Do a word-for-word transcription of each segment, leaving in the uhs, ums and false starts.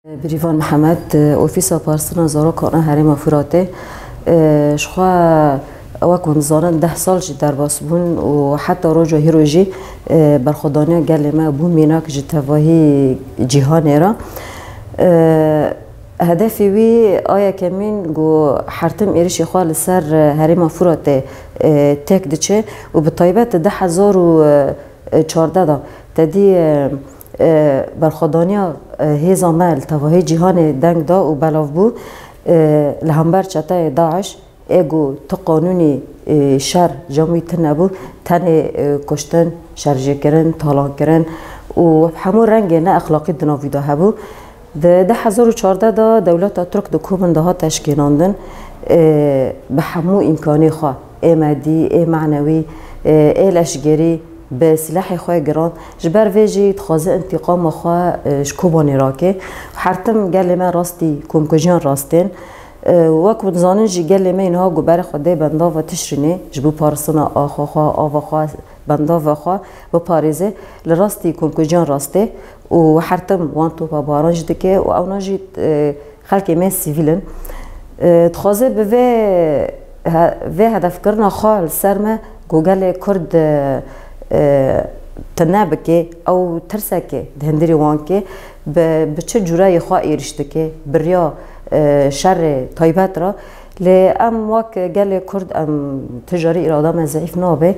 Birivan Mihemed, Ofîsa Parastina Zarokan a Herêma Firatê, e, ji xwe wek hûn dizanin deh sal jî derbas bûn û heta roja hîro jî, e, berxwedaniya gelê me bû mînak ji tevahî cîhanê re. E, hedefê wî a yekemîn ku hertim êrişê xwe li ser Herêma Firatê, e, têk diçe û bi taybet di du hezar û çardeh de tedî, e, e, berxwedaniya, e, hêza me li tevahî cîhanê deng da û belav bû, e, li hember çeteyê DAIŞ, ê ku tu qanûnî, e, şer cem wî tune bû, tenê, e, kuştin, şerjêkirin, talankirin û hemû rengê ne exlaqî di nav wî de hebû. Di du hezar û çardeh de dewleta Tirk di Komên de hat teşkîlandin, e, bi hemû îmkanê xwe, ê medî, ê manewî, e, ê leşgerî, bi silahê xwe giran, ji ber vê jî dixwaze întîqama xwe, e, ji Kobanê rake. Hertim gelê me rastî komkujiyan rastên. E, wek hûn dizanin jî gelê me niha ku berê xwe dê bendava Tişrînê, ji bo parastina axa xwe, ava xwe, bendava xwe biparêze, li rastî komkujiyan rastê û hertim wan topa baran jî dike û ewna jî, e, xelkê me sivîl in. E, dixwaze bi vê he-, vê hedefkirina xwe li ser me ku gelê Kurd, e, e, tune bike, ew tirsekê di hundirê wan ke, bi, bi çi cûreyê xwe êrîş dike, bi riya, e, şerê taybet re. Lê em wek gelê Kurd em tu carî îrada me zeîf nabe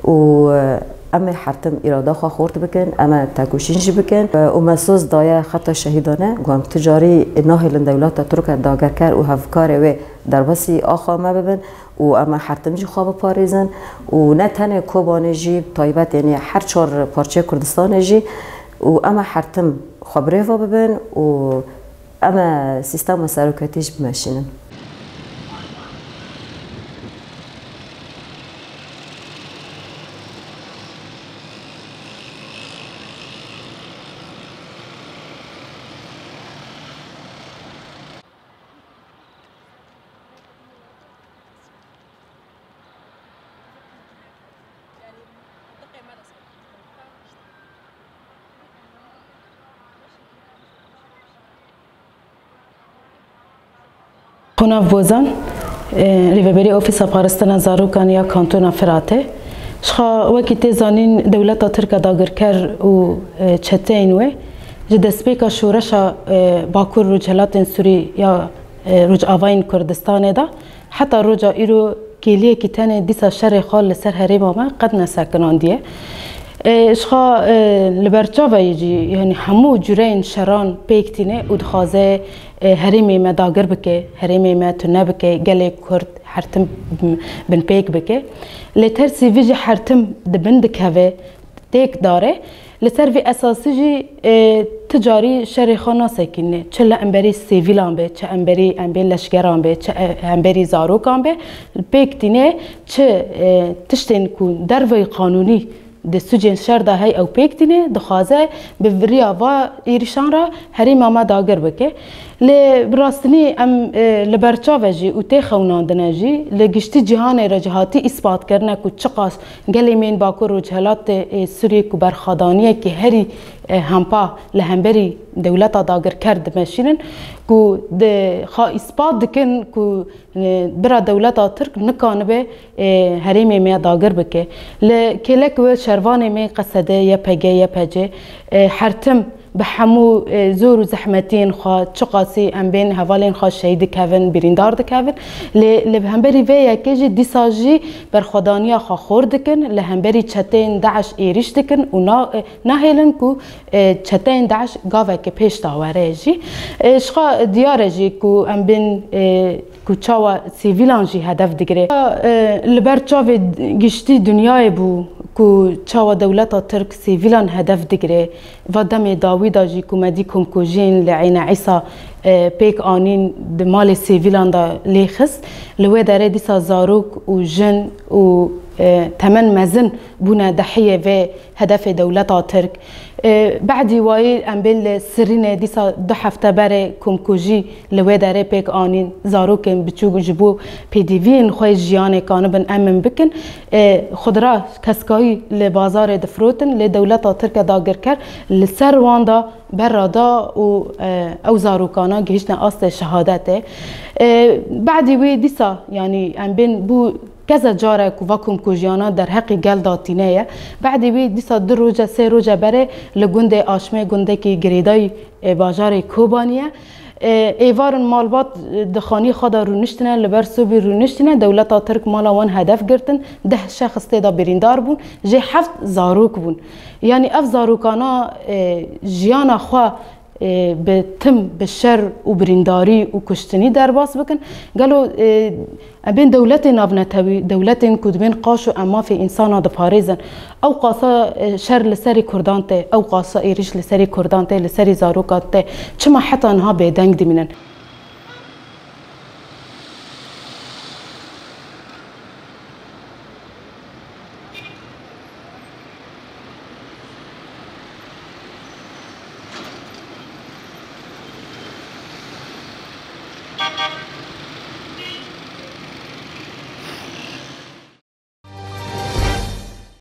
û, e, em ê hertim îrada xwe xurt bikin, em ê tekoşîn jî bikin. E, û me soz daye xeta şehîdane, ku em tu carî nahêlin dewleta Tirk e dagirker û hevkarê wê derbasî axa me bibin û em ê hertim jî xwe biparêzin û ne tenê Kobanê jî, bi taybet, yanî her çar parçeyê Kurdistanê jî û em ê hertim xwe bi rê ve bibin û em ê sîstema seroketî jî bimeşînin. Xûnav Bozan, e, Rêveberê Ofîsa Parastina Zarokan ya Kantona Firatê. Ji xwe wekî tê zanîn, dewleta Tirk a dagirker û, e, çeteyên wê ji destpêka şoreşa, e, Bakur Rojhilatên Sûrî ya, e, Rojavayên Kurdistanê de heta roja îro kêliyekî tenê dîsa şerê xwe li ser herêma me qet nesekinandiye. E, ji xwe, e, li ber çavayê jî, yanî hemû cureyên şeran pêk tîne û dixwaze, e, herêmê me dagir bike, herêmê me tune bike, gelê Kurd hertim binpêk bike. Lê tersî vî jî hertim di bin dikeve, têk dare. Li ser vî esasî jî, e, ti carî şerê xwe nasekîne. Çi li emberî sivîlan be, çi emberî, em bê leşgeran be, çi, e, emberî zarokan be, pêk tîne, çi, e, tiştên ku derveyî qanûnî di sûcên şer de hey ew pêk tîne, dixwaze bi viriya va êrîşan re herêma me dagir bike. Lê bi rastinî em, e, li ber çav e jî û tê xewnandine jî, li giştî cîhanê re jî hatî îspat kirine ku çiqas gelê me yên Bakur Rojhilatê, e, Sûriyê ku berxwedaniyekî herî, e, hempa li hemberî dewleta dagirker dimeşînin, ku di xwe îspat dikin ku, e, bira dewleta Tirk nikanibe, e, herêmê me ya dagir bike. Li kêlek wê şervanê me qesede Y P G, Y P C, e, hertim bi hemû, e, zor û zehmetiyên xwe, çiqasî em bên hevalên xwe şehîd dikevin, birîndar dikevin. Lê li hemberî vê yekê jî dîsa jî berxwedaniya xwe xurt dikin, li hemberî çeteyên DAIŞ êrîş dikin û na-, e, nahêlin ku, e, çeteyên DAIŞ gaveke pêş de were jî. E, ji xwe diyar e jî ku em bên, e, ku çawa sivîlan jî hedef digire. E, li ber çavê giştî dinyayê bû ku çawa dewleta Tirk sivîlan hedef digire. Va demê dawî de jî ku me dî komkujiyên li Eyne Îsa, e, pêk anîn di malê sivîlan de lê xist. Li wê derê dîsa zarok û jin û, e, temen mezin bûne dehiyê vê hedefê dewleta Tirk. E, Behdî wayî em bên li Sirînê dîsa du hefte berê komkujî li wê derê pêk anîn. Zarokên biçûk ji bo pêdiviyên xwe jiyanê kanibin em min bikin. E, xudra keskayî li bazarê difirotin, lê dewleta Tirk e dagirker li ser wan da berra da û, e, ew zarokana gihiştine astê şehadetê. E, Behdî wî dîsa, yanî em bên bû keze carek ku va komkujiyana derheqî gel da tîne ye. Behdî wî dîsa du roje, sê roje berê li gundê Aşmê, gundekî girêdayî, e, bajarê Kobanî ye. E, êvar in malbat, e, di xanî xwe de rûniştine, li ber sobî rûniştine, dewleta Tirk mala wan hedef girtin, deh şexs tê de birîndar bûn, jê heft zarok bûn. Yanî ev zarokana, e, jiyana xwe, e, bi tim, bi şer û birîndarî û kuştinî derbas bikin. Gelo, e, em bên dewletên navnetewî, dewletên ku dibên qaş û em mafê însana diparêzin, ew qasa, e, şer li serî Kurdan tê, ew qasa êrîş li serî Kurdan tê, li serî zarokan tê, çima heta niha bêdeng dimînin?